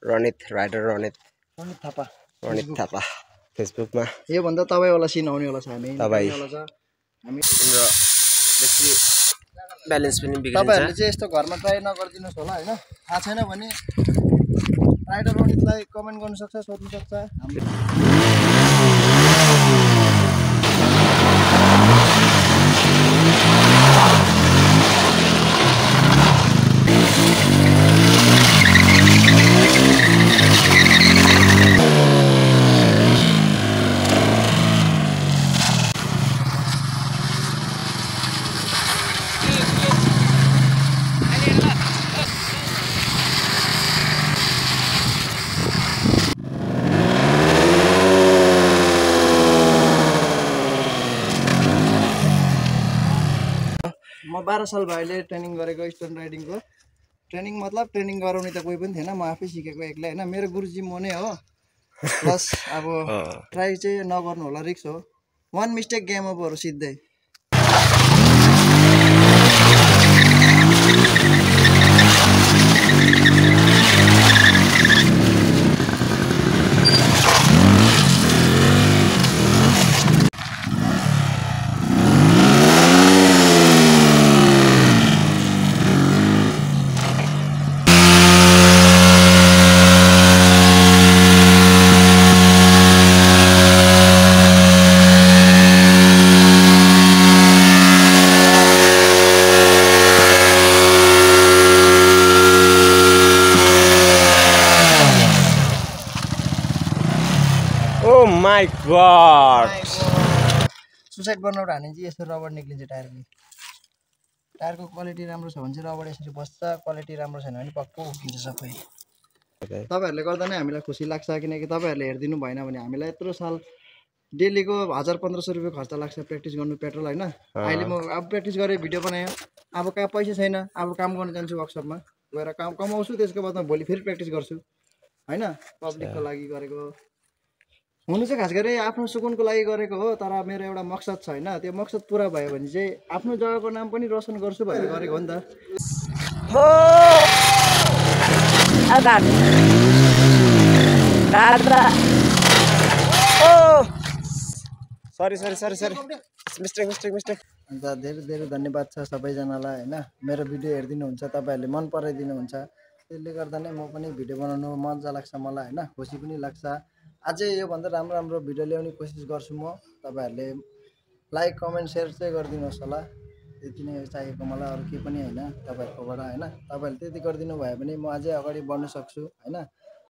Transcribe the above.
Ranit rider Ranit Thapa फेसबुकमा यो भन्दा तपाईवाला सिन आउने होला छ हामी तपाईँ होला छ हामी तिम्रो बेसी ब्यालेन्स पनि बिग्रिन्छ तपाईहरुले चाहिँ यस्तो घरमा ट्राई नगर्दिनुस् होला हैन थाहा छैन भने राइडर रनितलाई कमेन्ट गर्न सक्छ सोध्न सक्छ हाम्रो म 12 साल भएले ट्रेनिङ गरेको स्टोन राइडिङको ट्रेनिङ मतलब ट्रेनिङ गराउने त कोही पनि थिएन म आफै सिकेको एक्लै हैन मेरो गुरुजी म नै हो प्लस अब ट्राई चाहिँ नगर्नु होला रिस्क हो वन मिस्टेक गेम ओभर हो सिधै Oh my god! सुसाइड बनाउट हाने चाहिँ यसो रबर निक्लिन्छ टायरको टायरको क्वालिटी राम्रो छ भने चाहिँ रबर यसरी बस्छ क्वालिटी राम्रो छैन भने पक्को उक्किन्छ सबै तपाईहरुले गर्दा नै हामीलाई खुसी लाग्छ किनकि तपाईहरुले हेर्दिनु भएन भने हामीलाई यत्रो साल डेलीको 1000-1500 रुपैयाँ खर्च लाग्छ प्र्याक्टिस गर्नु पेट्रोल हैन अहिले म अब प्र्याक्टिस गरे भिडियो बनायो अब कहाँ पैसा छैन अब काम गर्न जान्छु वर्कसपमा गएर काम कमाउँछु त्यसको बादमा भोलि फेरि प्र्याक्टिस गर्छु हैन पब्लिकको लागि गरेको हुनु चाहिँ खास गरी आफ्नो सुकुनको लागि गरेको हो तर मेरो एउटा मकसद छ हैन त्यो मकसद पूरा भयो भने चाहिँ आफ्नो जग्गाको नाम पनि रोशन गर्छु भनेर गरेको हो नि त हो आदान दादा ओ सरी मिस्टेक अन्त धेरै धेरै धन्यवाद छ सबैजनालाई हैन मेरो भिडियो हेर्दिनु हुन्छ तपाईहरुले मन पराइदिनु हुन्छ त्यसले गर्दा नै म पनि भिडियो बनाउनु मजा लाग्छ मलाई हैन खुसी पनि लाग्छ अझै यो भन्दा राम्रो राम्रो भिडियो ल्याउने कोसिस गर्छु म तपाईहरुले लाइक कमेन्ट शेयर चाहिँ गरिदिनुहोस् होला त्यति नै चाहिएको मलाई अरु के पनि हैन तपाईहरुकोबाट हैन तपाईहरुले त्यति गरिदिनु भयो भने म अझै अगाडि बढ्न सक्छु हैन